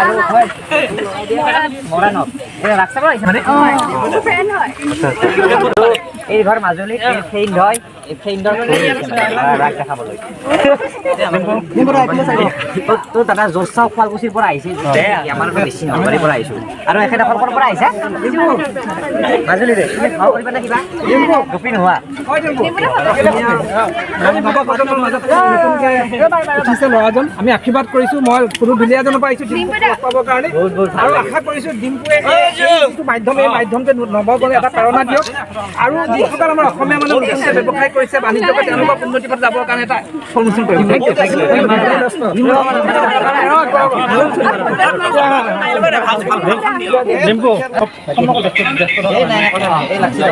আৰু হয় মৰাণত এই ৰাস চাব আহিছে মানে। এই ঘৰ মাজুলীত, এই ফ্ৰেণ্ড হয়, এই ফ্ৰেণ্ডৰ ঘৰ আহিছে মানে ৰাস দেখাবলৈ। তো দাদা জোৰচাও শুৱালকুছিৰ পৰা আহিছে, আমাৰ বেছি নলবাৰীৰ পৰা আহিছো। আৰু এখেতে ক'ৰ পৰা আহিছে? মাজুলীৰে। তুমি খাব পাৰিবা নে কিবা গোপী নোহোৱা? নৱপ্ৰজন্মৰ মাজত নতুনকৈ উঠিছে ল'ৰাজন, আমি আশীৰ্বাদ কৰিছোঁ। মই কোনো দুলীয়াজনৰ পৰা আহিছোঁ ডিম্পুক লগ পাবৰ কাৰণে। বহুত বহুত ভাল আৰু লাগিল। আশা কৰিছোঁ ডিম্পুৱে এই যিটো মাধ্যম, এই মাধ্যমটোৱে নৱপ্ৰজন্মক এটা প্ৰেৰণা দিয়ক আৰু যিসকল আমাৰ অসমীয়া মানুহ নতুনকৈ ব্যৱসায় কৰিছে, বাণিজ্য কৰে, তেওঁলোকক উন্নতি পথত যাবৰ কাৰণে এটা সন্মুখীন কৰিব। Thank you, thank you. এই নাই নাই, এই লাগছে।